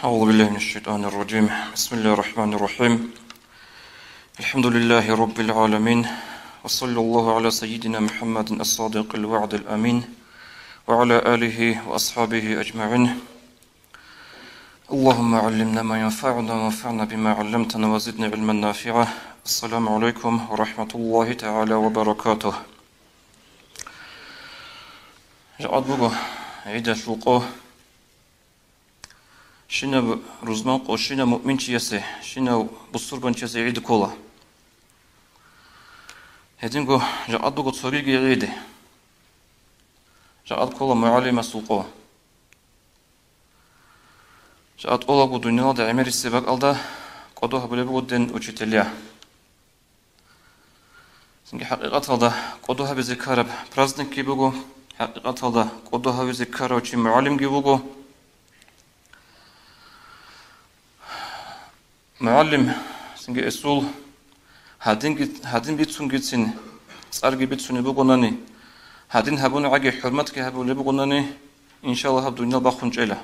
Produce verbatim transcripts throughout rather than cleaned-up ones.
أعوذ بالله من الشيطان الرجيم. بسم الله الرحمن الرحيم. الحمد لله رب العالمين. وصلى الله على سيدنا محمد الصادق الوعد الأمين وعلى آله وأصحابه أجمعين. اللهم علمنا ما ينفعنا وانفعنا بما علمتنا وزدنا علما نافعا. السلام عليكم ورحمة الله تعالى وبركاته. Жакъа буго гӀидалъул къо. Щинаб рузман къо щинаб муъминчиясе, щинав бусурбанчиясе гӀид ккола. Гьединго жакъа буго цогиги гӀид. Жакъа ккола мугӀалимасул къо. Жакъа тӀолаго дуниялалда гӀемерисеб бакӀалда кӀодо гьабулеб буго дин учителя. Цинги хӀакъикъаталда кӀодо гьабизе ккараб праздникги буго, хӀакъикъаталда кӀодо гьавизе ккарав чи мугӀалимги вуго. МугӀалим, цинги эсул гьадинги, гьадин бицунгицин цӀарги бицунеб бугонани, гьадин гьабунгӀаги хӀурматги гьабулеб бугонани, иншаллагь, гьаб дуниял бахун чӀела.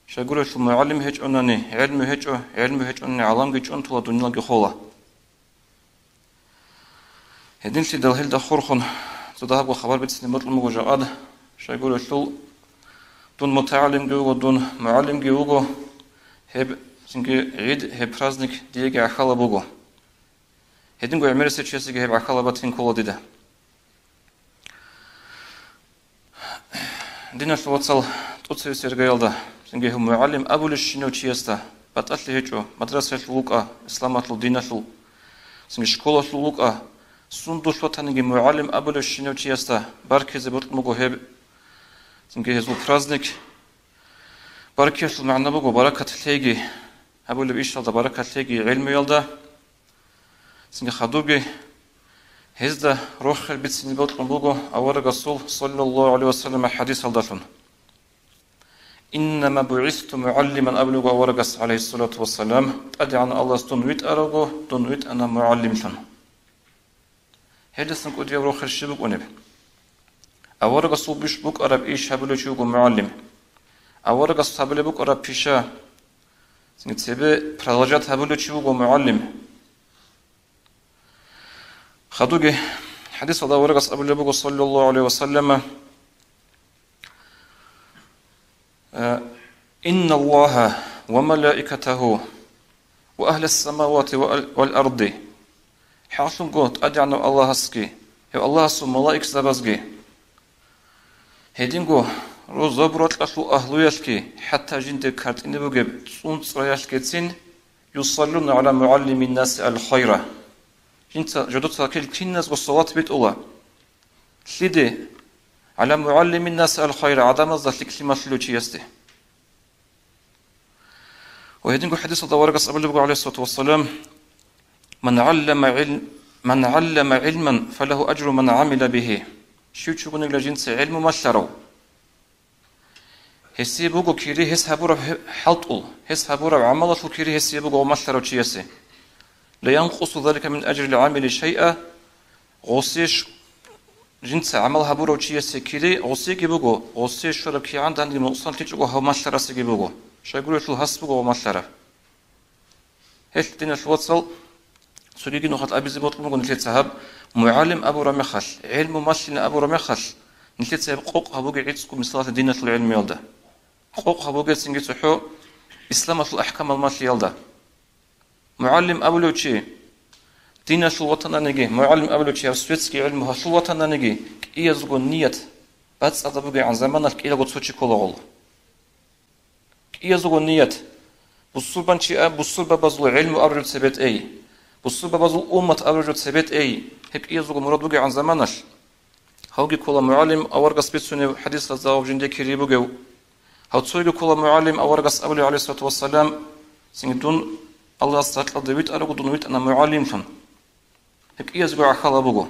Щайгурелъул мугӀалим гьечӀонани, гӀелму гьечӀо, гӀелму гьечӀонани, гӀаламги чӀунтула, дуниялги хола. Гьединлъидал гьелда хурхун цо дагьабго хабар бицине бокьун буго жакъа. Щайгурелъул дун мутагӀалимги вуго, дун мугӀалимги вуго, гьеб цинги гӀид, гьеб праздник диеги гӀахьалаб буго. Гьединго гӀемерисев чиясеги гьеб гӀахьалаб батин ккола дида. Диналъул вацал, тӀоцеве сергаялда, цинги гьев мугӀалим абулев щинав чиясда батӀалъи гьечӀо, мадрасаялъул вукӀа, исламалъул диналъул, цинги школалъул вукӀа, сундулъ ватаниги мугӀалим абулев щинав чиясда баркизе бокьун буго гьеб, цинги гьезул праздник. Баркиялъул магӀна буго баракат лъейги, гьабулеб ишалда баракат лъейги гӀелмуялда. Цинги хадубги гьезда рохел бицине бокьун буго аварагасул, саллаллагьу гӀалайгьи ва саллам, хӀадисалдалъун: «Иннама бугӀисту мугӀаллиман», — абулеб буго аварагас, гӀалайгьиссалату вассалам, «ТӀадегӀан Аллагьас дун витӀарабго, дун витӀана мугӀаллимлъун». Гьелдасан кӀудияб рохел щиб букӀунеб? Аварагасул бищ букӀараб иш гьабулев чи вуго мугӀаллим. Аварагас гьабулеб букӀараб пиша цебе продолжать гьабулев чи вуго мугӀаллим. Хадуги хӀадисалда аварагас абулеб буго, саллаллагьу гӀалайгьи ва саллама: «Э, инналлагьа ва малаикатагьу ва агьлас самавати ва ал-, вал арди». ХӀакълъунго ТӀадегӀанав Аллагьасги, гьев Аллагьасул малаикзабазги, гьединго ру-, забуракьалъул агьлуялъги, хӀатта жинде картӀине бугеб цӀунцӀраялъгицин, «Юсаллуна гӀала мугӀаллимин наси ал-хайра». Жинца, жодоца кил киназго салат битӀула. Лъиде? «ГӀала мугӀаллимин наси ал-хайра», гӀадамазда лъикӀлъи малъулев чиясде. Ва гьединго хӀадисалда аварагас абулеб буго, гӀалайгьиссалату вассалам: «Ман гӀаллама гӀил-, ман гӀаллама гӀилман, фалагьу ажру ман гӀамила бигьи». Щив чи вугониги жинца гӀелму малъарав, гьесие буго кири гьес гьабураб гье-, хӀалтӀул, гьес гьабураб гӀамалалъул кири гьесие буго гъо малъарав чиясе. «Ла янкъусу залика мин ажрил гӀамили шайъа», гъосие щ-, жинца гӀамал гьабурав чиясе кири гъосиеги буго, гъосие щвараб кигӀан данде нукъсан лъичӀого гьав малъарасеги буго, щайгурелъул гьас буго гъо малъарав. Гьелъ, диналъул вацал, цогиги нухалъ абизе бокьун буго нилъеца гьаб, мугӀалим абураб мехалъ, гӀелму малъина абураб мехалъ, нилъеца гьеб къокъ гьабуге гӀицӀго мисалалъе диналъул гӀелмуялда. Къокъ гьабуге цинги цохӀо исламалъул ахӀкамал малъиялда. МугӀалим абулев чи диналъул ватананиги, мугӀалим абулев чи гьаб светский гӀелму гьалъул ватананиги, кӀиязго ният бацӀцӀадаб бугегӀан заманалъ кӀиялго цо чи кколагъула. КӀиязго ният: бусурбанчи а-, бусурбабазул гӀелму абураб цебетӀей, бусурбабазул уммат абураб цебетӀей, гьеб кӀиязго мурад бугегӀан заманалъ. Гьавги ккола мугӀалим аварагас бицунев хӀадисазда гьав жинде кири бугев. Гьав цойги ккола мугӀалим аварагас абулев, гӀалайгьиссалату вассалам, цинги дун Аллагьас ракьалда витӀарабго дун витӀана мугӀалимлъун. Гьеб кӀиязго гӀахьалаб буго.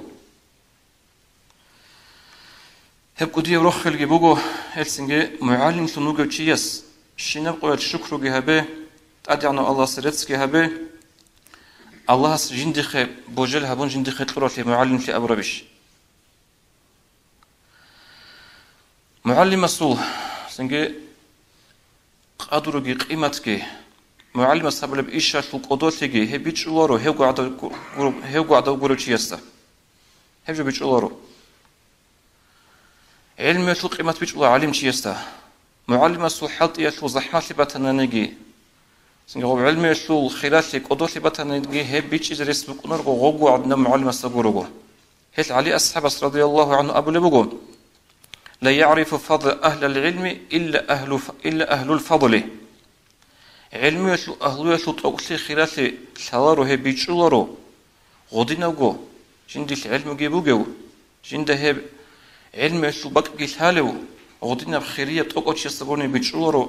Гьеб кӀудияб рохелги буго, гьелцинги мугӀалимлъун вугев чияс щинаб къоялъ шукруги гьабе, ТӀадегӀанав Аллагьасе реццги гьабе, Аллагьас жиндихъе божел гьабун жиндихъе кьуралъе мугӀалимлъи абурабищ. МугӀалимасул цинги къадруги къиматги, мугӀалимас гьабулеб ишалъул кӀодолъиги гьеб бичӀчӀуларо гьевго гӀадав гу-, гу-, гьевго гӀадав гурев чиясда. Гьеб жо бичӀчӀуларо. ГӀелмуялъул къимат бичӀчӀула гӀалимчиясда. МугӀалимасул хӀалтӀиялъул захӀмалъи батананиги, цинги гъоб гӀелмуялъул хиралъи кӀодолъи батананиги, гьеб бичӀчӀизе рес букӀунарго гъобго гӀадинаб мугӀалимасда гурого. Гьел ГӀали асхӀабас радияллагьу гӀангьу абулеб буго: «Ла ягӀрифу фадла агьлал гӀилми илла агьлу ф-, илла агьлул фадли». ГӀелмуялъул агьлуялъул тӀокӀлъи хиралъи лъаларо, гьеб бичӀчӀуларо, гъодинабго, жиндилъ гӀелмуги бугев, жинда гьеб гӀелмуялъул бакӀги лъалев, гъодинаб хирияб тӀокӀав чиясда гурони бичӀчӀуларо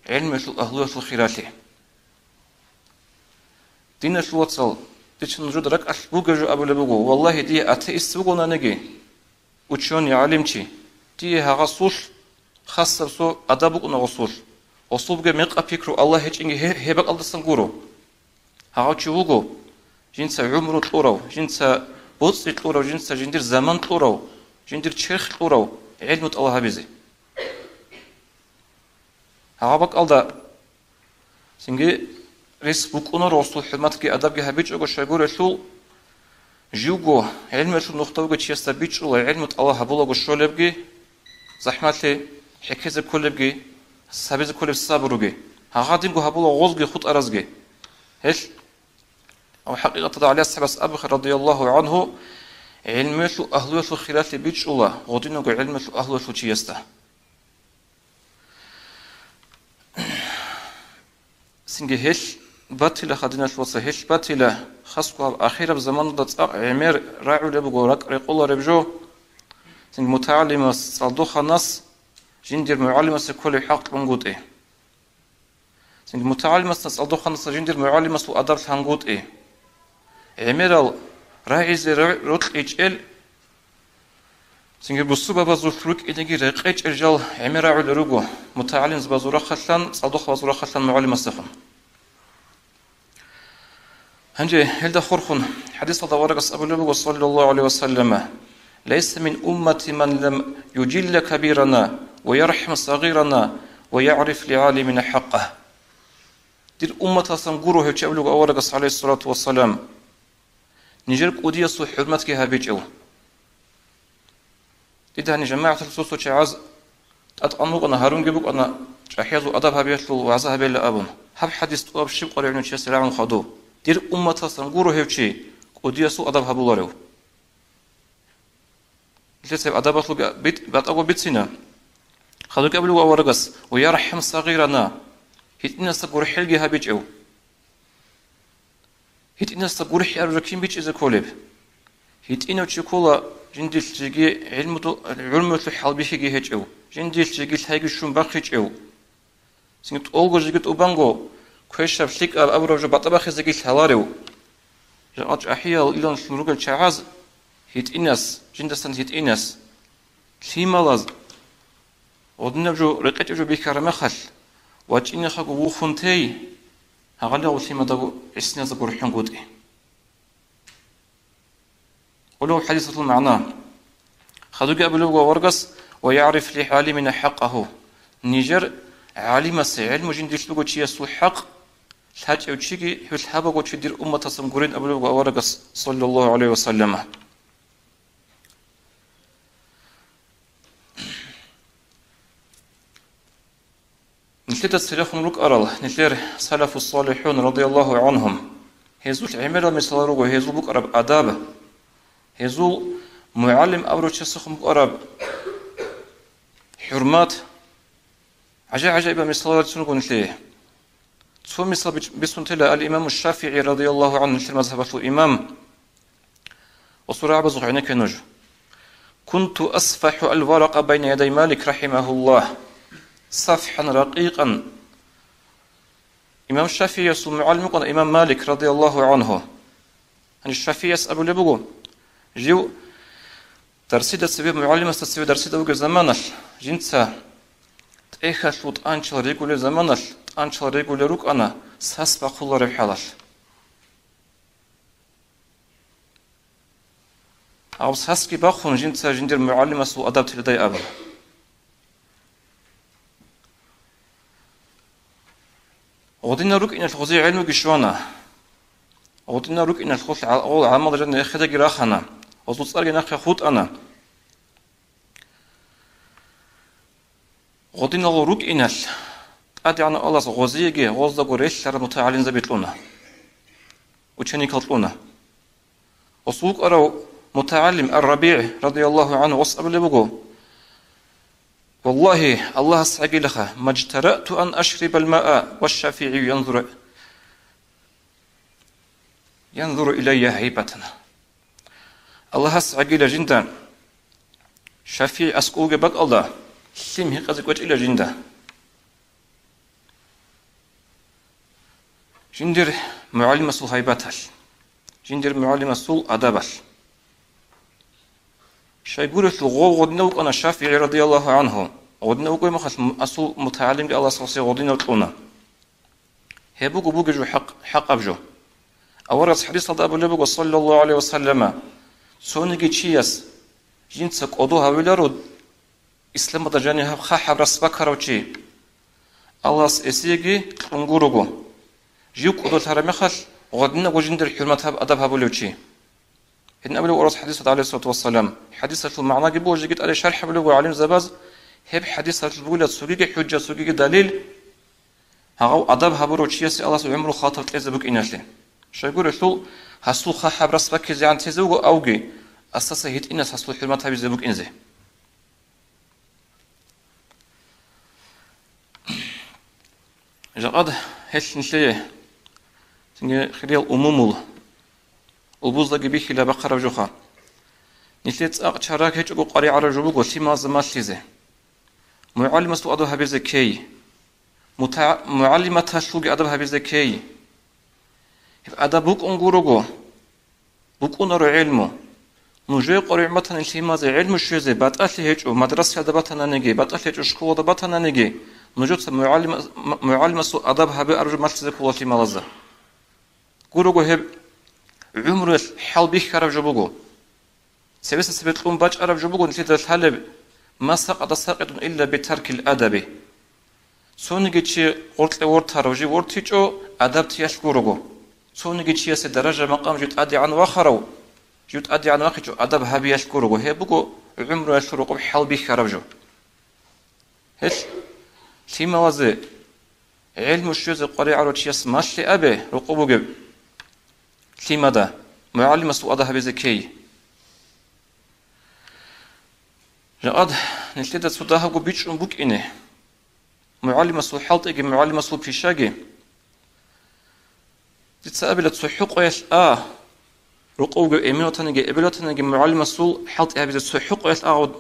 гӀелмуялъул агьлуялъул хиралъи. Диналъул вацал, дица нужеда ракӀалъ бугеб жо абулеб буго, валлагьи, дие атеист вугонаниги, учёный, гӀалимчи, дие гьагъасулъ хасаб цо адаб букӀуна гъосулъ. Гъосул бугеб мекъаб пикру Аллагь гьечӀинги гье-, гьеб бакӀалдасан гуро. Гьагъав чи вуго, жинца гӀумру кьурав, жинца боцӀи кьурав, жинца жиндир заман кьурав, жиндир черх кьурав гӀелму тӀалаб гьабизе. Гьагъаб бакӀалда цинги рес букӀунаро гъосул хӀурматги адабги гьабичӀого щайгурелъул, живго гӀелмуялъул нухда вугев чиясда бичӀчӀула гӀелму тӀалаб гьабулаго щолебги, захӀмалъи, хӀехьезе кколебги, гьабизе кколеб сабруги, гьагъадинго гьабула гъозги хутӀаразги. Гьелъ, ва хӀакъикъаталда ГӀали асхӀабас абухъе, радияллагьу гӀангьу, гӀелмуялъул агьлуялъул хиралъи бичӀчӀула гъодинабго гӀелмуялъул агьлуялъул чиясда. Цинги гьелъ батила, диналъул вацал, гьелъ батила, хасго гьаб ахираб заманалда цӀакъ гӀемер рагӀулеб буго, ракӀ рекъолареб жо, цинги мутагӀалимас, цӀалдоханас жиндир мугӀалимасе кколеб хӀакъ кьунгутӀи. Цинги мутагӀалимасда, цӀалдоханасда жиндир мугӀалимасул адаб лъангутӀи. ГӀемерал рагӀизе ро-, рокьичӀел, цинги бусурбабазулъ рукӀинеги рекъечӀел жал гӀемер рагӀулел руго, мутагӀалимзабазул рахъалъан, цӀалдохабазул рахъалъан мугӀалимасдехун. Гьанже гьелда хурхун хӀадисалда аварагас абулеб буго, саллаллагьу гӀалайгьи ва саллама: «Лайса мин уммати ман лам южилла кабирана ва ярхӀам сагъирана ва ягӀриф лигӀалимина хӀакъагь». Дир умматалъан гуро гьев чи, абулеб буго аварагас, гӀалайгьиссалату вассалам, нижер кӀудиясул хӀурматги гьабичӀев. Дида гьаниб жамагӀаталъул цо-цо чагӀаз тӀадкъан букӀана, гьарунги букӀана чӀахӀиязул адаб гьабиялъул вагӀза гьабейилан абун. Гьаб хӀадис тӀубаб щиб къваригӀунев чиясе рагӀун хадуб. Дир умматалъан гуро гьев чи, кӀудиясул адаб гьабуларев. Нилъеца гьеб адабалъулги бит-, батӀаго бицина. Хадубги абулеб буго аварагас: «Ва ярхӀам сагъирана», гьитӀинасда гурхӀелги гьабичӀев. ГьитӀинасда гурхӀи абураб жо кин бичӀчӀизе кколеб? ГьитӀинав чи ккола, жиндилъ жеги гӀилмуду-, гӀумруялъул хӀалбихьиги гьечӀев, жиндилъ жеги лъайги щун бахъичӀев, цинги тӀолго жеги тӀубанго квешаб, лъикӀаб абураб жо батӀа бахъизеги лъаларев. Жакъа чӀахӀиял илан ругел чагӀаз, гьитӀинас, жиндасан гьитӀинас, лъималаз гъодинаб жо, рекъечӀеб жо бихьараб мехалъ, вачӀинехъего вухун тей, гьагъалигъав лъимадаго гӀисиназда гурхӀунгутӀи. Къулгьу хӀадисалъул магӀна. Хадубги абулеб буго аварагас: «Ва ягӀриф ли гӀалимина хӀакъагьу». Нижер гӀалимасе, гӀилму жиндилъ буго чиясул хӀакъ лъачӀев чиги, гьев лъабаго чи дир умматалъан гурин, абулеб буго аварагас, саллаллагьу гӀалайгьи ва саллама. Нилъеда церехун рукӀарал нилъер салафус-салихӀун, радияллагьу гӀангьум, гьезул гӀемерал мисал руго, гьезул букӀараб адаб, гьезул мугӀалим абурав чиясухъун букӀараб хӀурмат, гӀажа-гӀажаибал мисалал рицун руго нилъее. Цо мисал бич-, бицун тела ал-Имаму ШафигӀи, радияллагьу гӀангьу, нилъер мазгьабалъул имам. Ва сурагӀабазухъ гӀенекке нуж. «Кунту асфахӀу ал-варакъа байна ядай Малик, рахӀимагьуллагь, сафхӀан ракъикъан». Имам ШафигӀиясул мугӀалим вукӀана имам Малик, радияллагьу гӀангьу. Гьанже ШафигӀияс абулеб буго: «Жив дарсида цебе, мугӀалимасда цебе дарсида вугеб заманалъ, жинца тӀехьалъул тӀанчал регулеб заманалъ, тӀанчал регулел рукӀана сас бахъулареб хӀалалъ». Гьав сасги бахъун, жинца жиндир мугӀалимасул адаб тиладай абун. Гъодинал рукӀиналъ гъозе гӀелмуги щвана. Гъодинал рукӀиналъ гъол гӀа-, гъол гӀамал жанир эхедаги рахана, гъозул цӀарги нахъе хутӀана. Гъодинал рукӀиналъ ТӀадегӀанав Аллагьас гъозиеги гъоздаго релълъарал мутагӀалимзаби кьуна, ученикал кьуна. Гъос вукӀарав мутагӀалим ар-РабигӀ радияллагьу гӀангьу гъос абулеб буго: «Валлагьи, Аллагьас гӀагилаха, мажтарату ан ашрибал маа ва шафигӀи янзуру, янзуру илайя гьайбатан». Аллагьас гӀагила жинда, шафигӀ аскӀовги бакӀалда, лъим гьекъезе кӀвечӀила жинда. Жиндир мугӀалимасул гьайбаталъ, жиндир мугӀалимасул адабалъ. Щайгурелъул гъов гъодинав вукӀана ШафигӀи радияллагьу гӀангьу, гъодинав вукӀуй махалъ м-, асул мутагӀалимги Аллагьас гъосе гъодинав кьуна. Гьеб буго бугеб жо хӀакъ-, хӀакъаб жо. Аварагас хӀадисалда абулеб буго, саллаллагьу гӀалайгьи ва саллама: «Цониги чияс жинца кӀодо гьавиларо, исламалда жанив гьаб хъахӀаб рас бакарав чи, Аллагьас гьесиеги кьун гурого, жив кӀодолъараб мехалъ гъодинабго жиндир хӀурмат гьаб-, адаб гьабулев чи». Гьедин абулеб Аварагас хӀадисалда, гӀалайгьиссалату вассалам, хӀадисалъул магӀнаги буго жеги тӀаде шархӀ гьабулеб буго гӀалимзабаз, гьеб хӀадисалъул бугила цогиги хӀужжа, цогиги далил, гьагъав адаб гьабурав чиясе Аллагьас гӀумру халтав кьезе букӀиналъе. Щайгурелъул гьасул хъахӀаб рас баккизегӀан тезе вуго авги, асаса гьитӀинас гьасул хӀурмат гьабизе букӀинзе. Жакъад гьелъ нилъее, цинги хириял умумул, улбуздаги бихьила бахъараб жоха. Нилъее цӀакъ чараг гьечӀого къваригӀараб жо буго лъималазда малъизе. МугӀалимасул адаб гьабизе ккей. Мута-, мугӀалиматалъулги адаб гьабизе ккей. Гьеб адаб букӀун гурого, букӀунаро гӀелму. Нужее къваригӀун батани лъимазе гӀелму щвезе батӀалъи гьечӀо, мадрасаялда батананиги, батӀалъи гьечӀо школалда батананиги, нужеца мугӀалима-, м-, мугӀалимасул адаб гьабе араб жо малъизе ккола лъималазда. Гурого гьеб гӀумруялъ хӀалбихьараб жо буго. Цебеса цебе кьун бачӀараб жо буго нилъеда лъалеб: «Ма сакъата сакъитун илля битаркил адаби». Цониги чи гъоркье вортарав жив вортичӀо адаб тиялъ гурого. Цониги чиясе даража-макъам жив тӀадегӀан вахарав, жив тӀадегӀан вахичӀо адаб гьабиялъ гурого. Гьеб буго гӀумруялъул рокъоб хӀалбихьараб жо. Гьелъ лъималазе гӀелму щвезе къваригӀарав чияс малъи абе, рокъоб бугеб лъимада, мугӀалимасул адаб гьабизе ккей. Жакъад нилъеда цо дагьабго бичӀчӀун букӀине. МугӀалимасул хӀалтӀиги, мугӀалимасул пишаги. Дица абила, цохӀо къоялъ а, рокъов вугев эмен ватаниги, эбел ватаниги, мугӀалимасул хӀалтӀи гьабизе цохӀо къоялъ а,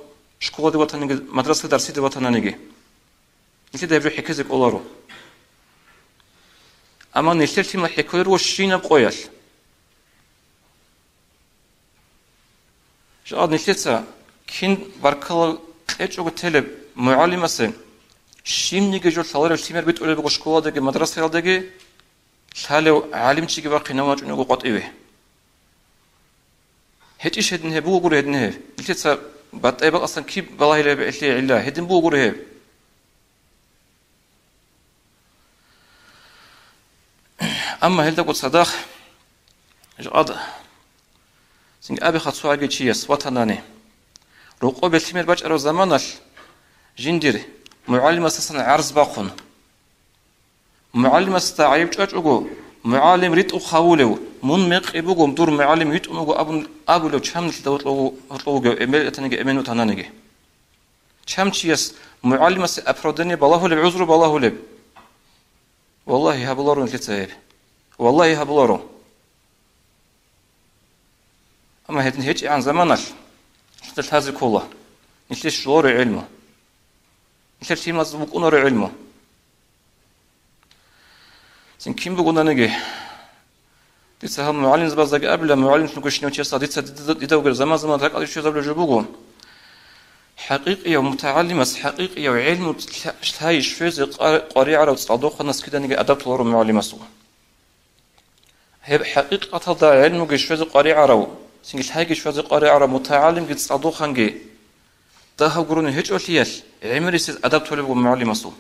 школаде ватаниги, мадрасаялда дарсиде ватананиги. Нилъеда гьеб жо хӀехьезе кӀоларо. Амма нилъер лъимал хӀехьулел руго щинаб къоялъ. Жакъа нилъеца кин баркалла кьечӀого телеб мугӀалимасе, щибниги жо лъалареб лъимер битӀулеб буго школадеги мадрасаялдеги, лъалев гӀалимчиги вахъинав вачӀунего къватӀиве. ГьечӀищ гьедин гьеб, бугогури гьедин гьеб. Нилъеца батӀай бакӀасан киб балагьилеб гьелъие гӀилла, гьедин бугогури гьеб. Амма гьелдаго цадахъ жакъа цинги абиха цо гӀаги чияс ватанани, рокъобе лъимер бачӀараб заманалъ жиндир мугӀалимасдасан гӀарз бахъун. МугӀалимасда гӀайиб чӀвачӀого, мугӀалим ритӀухъ гьавулев, мун мекъи буго, дур мугӀалим витӀун вуго абун абулев чамнилъидал гьоркьов вугев, эбел ватаниги эмен ватананиги. Чам чияс мугӀалимасе оправдание балагьулеб, гӀузру балагьулеб? Валлагьи, гьабуларо нилъеца гьеб. Валлагьи, гьабуларо. Амма гьедин гьечӀегӀан заманалъ нилъеда лъазе ккола. Нилъее щоларо гӀелму. Нилъер лъималаз букӀунаро гӀелму. Цин кин бугонаниги, дица гьал мугӀалимзабаздаги абила, мугӀалимлъун гущинав чиясда дица дида-, дида вугел заман-заман ракӀалде щвезабулеб жо буго. ХӀакъикъияв мутагӀалимас, хӀакъикъияв гӀелму лъа-, лъай щвезе къа-, къваригӀарав цӀалдохъанас киданиги адаб толаро мугӀалимасул. Гьеб хӀакъикъаталда гӀелмуги щвезе къваригӀарав, цинги лъайги щвезе къваригӀарав мутагӀалимги цӀалдохъанги дагьаб гурони гьечӀолъиялъ, гӀемерисез адаб толеб буго мугӀалимасул.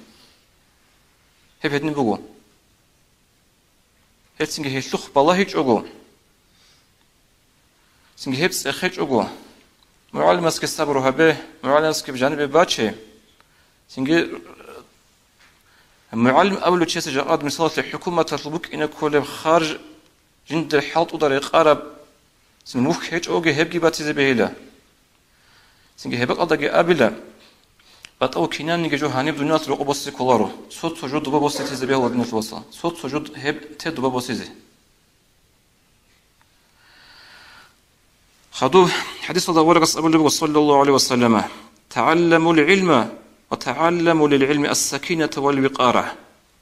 Гьеб гьедин буго. Гьеб цинги гьелъухъ балагьичӀого, цинги гьеб цӀехечӀого, мугӀалимасги сабру гьабе, мугӀалимасги жанибе баче, цинги мугӀалим абулев чиясе жакъад, мисалалъе, хӀукуматалъул букӀине кколеб харж, жиндир хӀалтӀуда рекъараб, цинги мухь гьечӀоги гьебги батизе бегьила. Цинги гьеб бакӀалдаги абила, батӀав кинабниги жо гьаниб дуниялалъ рокъоб босизе кколаро, цо-цо жо дуба босизе лъезе бегьула диналъул вацал, цо-цо жо гьеб те дуба босизе. Хадуб хӀадисалда аварагас абулеб буго, саллаллагьу гӀалайгьи ва саллама: «ТагӀалламул гӀилма ва тагӀалламу лил гӀилми ас-сакината вал викъара».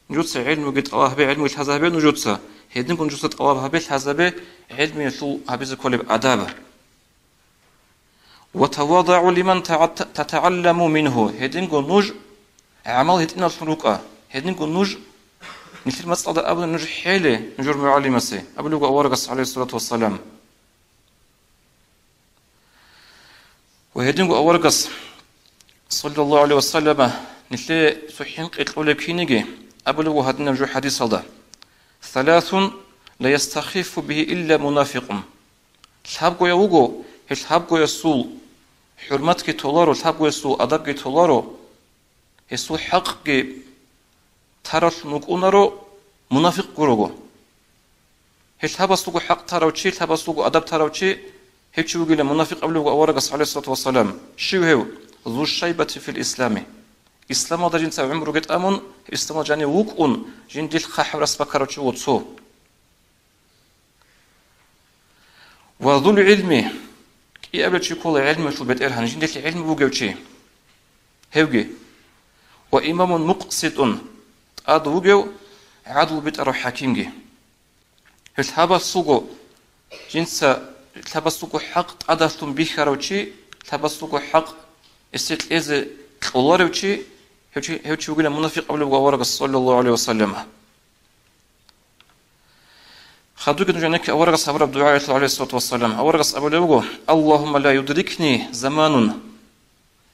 Нужеца гӀилмуги тӀалаб гьабе, гӀилмуги лъазабе нужеца, гьединго нужеца тӀалаб гьабе, лъазабе гӀилмуялъул гьабизе кколеб адаб. «Ва тавадагӀу лиман тагӀа-, татагӀалламу мингьу», гьединго нуж гӀамал гьитӀиналлъун рукӀа, гьединго нуж, нилъер мацӀалда абуна, нуж хӀеле нужер мугӀалимасе, абулеб буго аварагас, гӀалайгьиссалату вассалам. Ва гьединго аварагас, саллаллагьу гӀалайгьи ва саллама, нилъее цо хӀинкъи кьолеб киниги, абулеб буго гьадинаб жо хӀадисалда: «Саласун ла ястахиффу бигьи илла мунафикъун». Лъабгояв вуго, гьел лъабгоясул хӀурматги толаро, лъабгоясул адабги толаро, гьесул хӀакъги таравлъун вукӀунаро мунафикъ гурого. Гьел лъабасулго хӀакъ тарав чи, лъабасулго адаб тарав чи, гьев чи вугилан мунафикъ абулеб буго аварагас, гӀалайгьиссалату вассалам. Щив гьев? «Зу шайбати фил ислами». Исламалда жинца гӀумруги тӀамун, исламалда жанив вукӀун, жиндилъ хъахӀаб рас бакарав чи вуго цо. «Ва зул гӀилми», кӀиабилев чи ккола гӀилмуялъул бетӀергьан, жиндилъ гӀилму бугев чи, гьевги, «ва имамун мукъситун», тӀад вугев гӀадлу битӀарав хӀакимги. Гьел лъабасулго, жинца лъабасулго хӀакъ тӀадалъун бихьарав чи, лъабасулго хӀакъ эсе кьезе кьоларев чи, гьев чи, гьев чи вугилан мунафикъ абулеб буго аварагас, саллаллагьу гӀалайгьи ва саллама. Хадубги нуж гьанекке аварагас гьабураб дугӀаялъул, гӀалайгьиссалату вассалам. Аварагас абулеб буго: «Аллагьумма ла юдрикни заманун».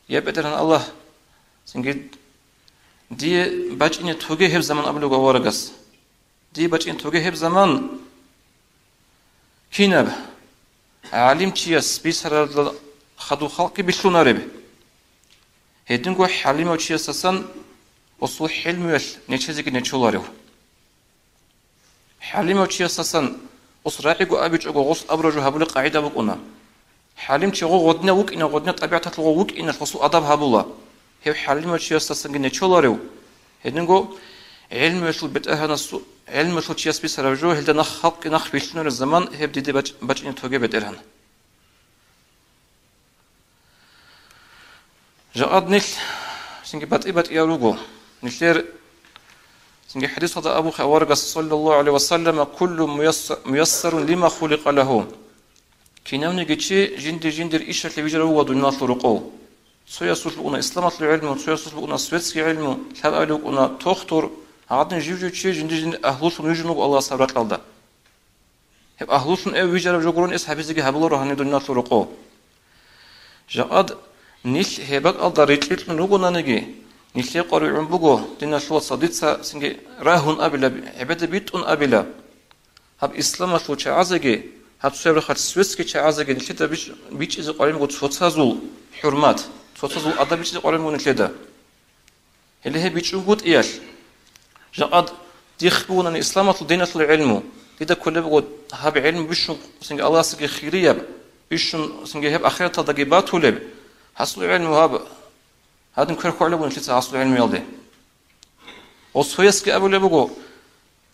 Я БетӀергьан Аллагь, цинги дие бачӀине тоге гьеб заман, абулеб буго аварагас. Дие бачӀине тоге гьеб заман. Кинаб? ГӀалимчияс бицаралда хадуб халкъги билълъунареб. Гьединго хӀалимав чиясасан гъосул хӀилмуялъ нечезеги нечоларев. ХӀалимав чиясасан гъос рагӀиго абичӀого, гъос абураб жо гьабулеб къагӀида букӀуна. ХӀалимчи гъо гъодинав вукӀина, гъодинаб тӀабигӀаталъул гъо вукӀиналъ гъосул адаб гьабула. Гьев хӀалимав чиясасанги нечоларев. Гьединго гӀилмуялъул бетӀергьанасу-, гӀилмуялъул чияс бицараб жо, гьелда нах, халкъги нах билълъунареб заман гьеб диде бач-, бачӀине тоге, БетӀергьан. Жакъад нилъ цинги батӀи-батӀиял руго. Нилъер цинги хӀадисалда абухъе аварагас, саллаллагьу гӀалайгьи ва саллама: «Куллу муясса-, муяссарун лима хуликъа лагьу». Кинавниги чи жинди-жиндир ишалъе вижарав вуго дуниялалъул рокъов. Цоясулъ букӀуна исламалъул гӀилму, цоясулъ букӀуна светский гӀилму, лъабабилев вукӀуна тохтур, гьадин жив-жив чи жинди-жинди агьлулъун вижун вуго Аллагьасул ракьалда. Гьеб агьлулъун эв вижараб жо гурони эс гьабизеги гьабуларо гьаниб дуниялалъул рокъов. Жакъад нилъ гьеб бакӀалда рикьикьун ругонаниги, нилъее къваригӀун буго, диналъул вацал, дица цинги рагьун абила, гӀебеде битӀун абила. Гьаб исламалъул чагӀазеги, гьаб цояб рахъалъ светский чагӀазеги нилъеда бич-, бичӀчӀизе къваригӀун буго цоцазул хӀурмат, цоцазул адаб бичӀчӀизе къваригӀун буго нилъеда. Гьеле гьеб бичӀчӀунгутӀиялъ, жакъад дихъ бугони исламалъул диналъул гӀилму, дида кколеб буго гьаб гӀилму бищун цинги Аллагьасдаги хирияб, бищун цинги гьеб ахираталдаги батулеб, гьасул гӀилму гьаб, гьадин квер хьвагӀулеб буго нилъеца гьасул гӀилмуялде. Гъос цоясги абулеб буго: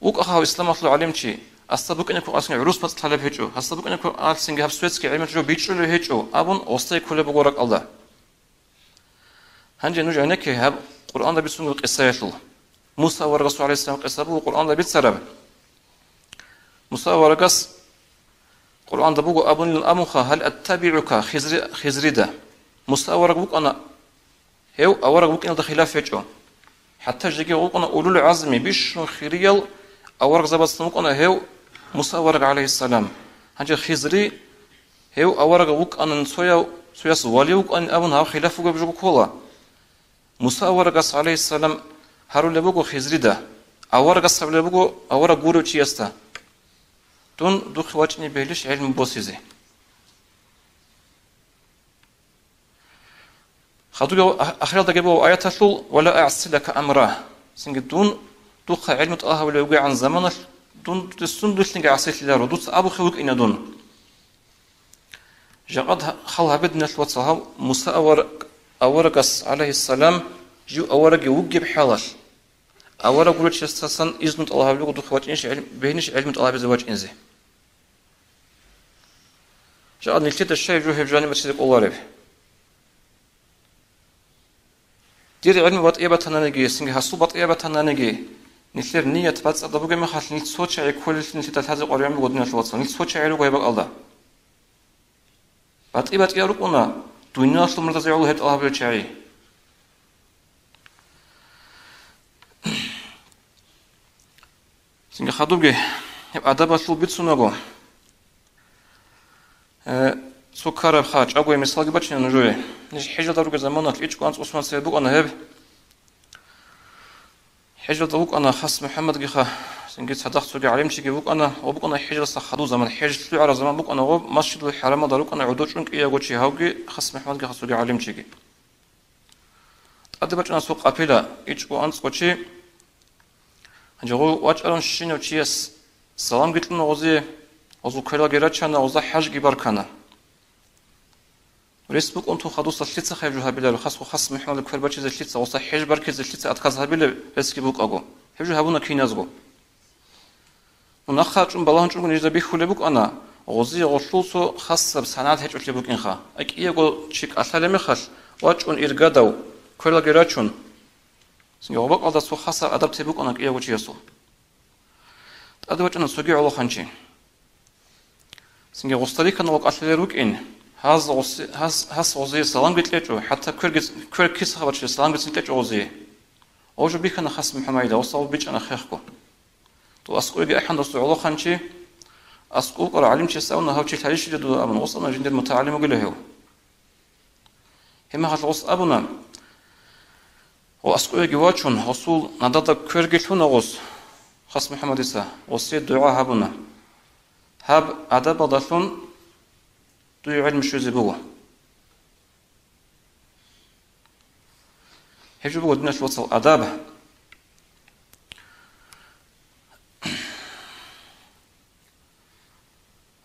«ВукӀа гьав исламалъул гӀалимчи, гьасда букӀине кколеб гӀурус мацӀ лъалеб гьечӀо, гьасда букӀине кколеб гьаб светский гӀемер жо бичӀчӀулеб гьечӀо», абун, гъосда кколеб буго ракӀалда. Гьанже нуж гӀенекке гьаб Къуръанда бицунеб къисаялъул. Муса аварагасул, гӀалайгьиссалам, къиса буго Къуръанда бицараб. Муса аварагас Къуръанда буго абунилан абунха: «Гьал аттабигӀука Хизри-, Хизрида». Муса авараг вукӀана, гьев авараг вукӀиналда хилаф гьечӀо. ХӀатта жеги вукӀана улул гӀазми, бищун хириял аварагзабацин вукӀана гьев Муса авараг, гӀалайгьиссалам. Гьанже Хизри гьев авараг вукӀанин, цояв, цояс вали вукӀанин абун гьав хилаф бугеб жо ккола. Муса аварагас, гӀалайгьиссалам, гьарулеб буго Хизрида, аварагас гьабулеб буго авараг гурев чиясда. дун духъе вачӀине бегьилищ гӀилму босизе. Хадуб а-, ахиралдаги буго аяталъул: «Ва ла агӀси лака амра». Цинги дун духъа гӀилму тӀалаб гьабулев вугегӀан заманалъ дун дуде сундулъинги гӀасилъиларо, дуца абухъе вукӀина дун. Жакъад хал гьабе, диналъул вацал, гьав Муса авар-, аварагас, гӀалайгьиссалам, жив аварагги вугеб хӀалалъ, авараг гурев чиясдасан изну тӀалаб гьабулего духъе вачӀинищ гӀилм-, бегьинищ гӀилму тӀалабизе вачӀинзе. Жакъад нилъеда щай жо гьеб жаниб бачизе кӀолареб? Дир гӀилму батӀияб батананиги, цинги гьасул батӀияб батананиги, нилъер ният бацӀцӀадаб бугеб мехалъ, нилъ цо чагӀи кколеллъи нилъеда лъазе къваригӀун буго, диналъул вацал. Нилъ цо чагӀи руго гьеб бакӀалда. БатӀи-батӀиял рукӀуна, дуниялалъул мурдазда гӀоло гьеб тӀалаб гьабулел чагӀи. Цинги хадубги гьеб адабалъул бицунаго, э, цо ккараб ха, чӀагояб мисалги бачина нужее. Ниж хӀежалда ругеб заманалъ ичӀго анцӀго сунат цебе букӀана гьеб. ХӀежалда вукӀана Хас МухӀаммадгиха, цинги цадахъ цоги гӀалимчиги вукӀана, ва букӀана хӀежалдаса хадув заман, хӀеж лъугӀараб заман букӀана, ва Масжидул ХӀарамалда рукӀана гӀодов чӀун кӀиявго чи, гьавги Хас МухӀаммадгиха цоги гӀалимчиги. ТӀаде бачӀана цо къапила, ичӀго анцӀго чи. Гьанже гъов вачӀарав щинав чияс саламги кьуна гъозие, гъозул квералги рачана, гъозда хӀежги баркана. Рес букӀун тун хадуса лъица хӀеж гьабиларо, хасго Хас МухӀаммадил квер бачизе лъица, гъоса хӀеж баркизе лъица отказ гьабилеб ресги букӀаго, гьеб жо гьабуна киназго. Ну, нахъа чӀун балагьун чӀунго нижеда бихьулеб букӀана, гъозие гъолъул цо хасаб санагӀат гьечӀолъи букӀинха. А кӀиявго чи кӀалъалеб мехалъ, вачӀун иргадав, квералги рачун, цинги гъоб бакӀалда цо хасаб адаб тей букӀана кӀиявго чиясул. ТӀаде вачӀана цоги гӀолохъанчи. Цинги гъосда рихьана гъо кӀалъалел рукӀин, гьаз гъоси-, гьас, гьас гъозие саламги кьечӀо, хӀатта кверги-, квер киса бачӀизе саламгицин кьечӀо гъозие. Гъов жо бихьана Хас МухӀаммадида, гъоса гъов бичӀчӀана хехго. Дов аскӀовеги ахӀана досул гӀолохъанчи, аскӀов вукӀарав гӀалимчияс абуна, гьав чи лъалищила дуда абун, гъос абуна, жиндир мутагӀалим вугила гьев. Гьеб мехалъ гъос абуна, гъо аскӀовеги вачун, гъосул надада кверги лъуна гъос, Хас МухӀаммадица, гъосие дугӀа гьабуна. Гьаб адабалдалъун дуе гӀелму щвезе буго. Гьеб жо буго, диналъул вацал, адаб.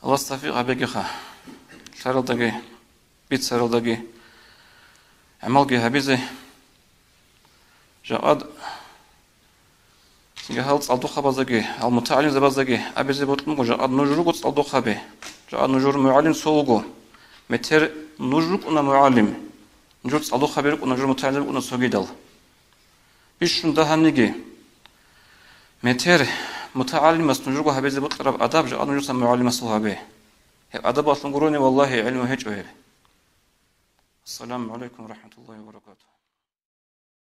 Аллагьас тавфикъ гьабегиха, лъаралдаги, бицаралдаги гӀамалги гьабизе. Жакъад цинги гьал цӀалдохъабаздаги, гьал мутагӀалимзабаздаги абизе бокьунго, жакъад нуж руго цӀалдохъаби, жакъад нужер мугӀалим цо вуго. Метер нуж рукӀуна мугӀалим, нужер цӀалдохъаби рукӀуна, нужер мутагӀалимзаби рукӀуна цогидал. Бищун дагьабниги, метер мутагӀалимас нужего гьабизе бокьараб адаб жакъа нужеца мугӀалимасул гьабе. Гьеб адабалъун гурони, валлагьи, гӀилму гьечӀо гьеб. Ассаламу гӀалайкум ва рахӀматуллагьи ва баракатугь.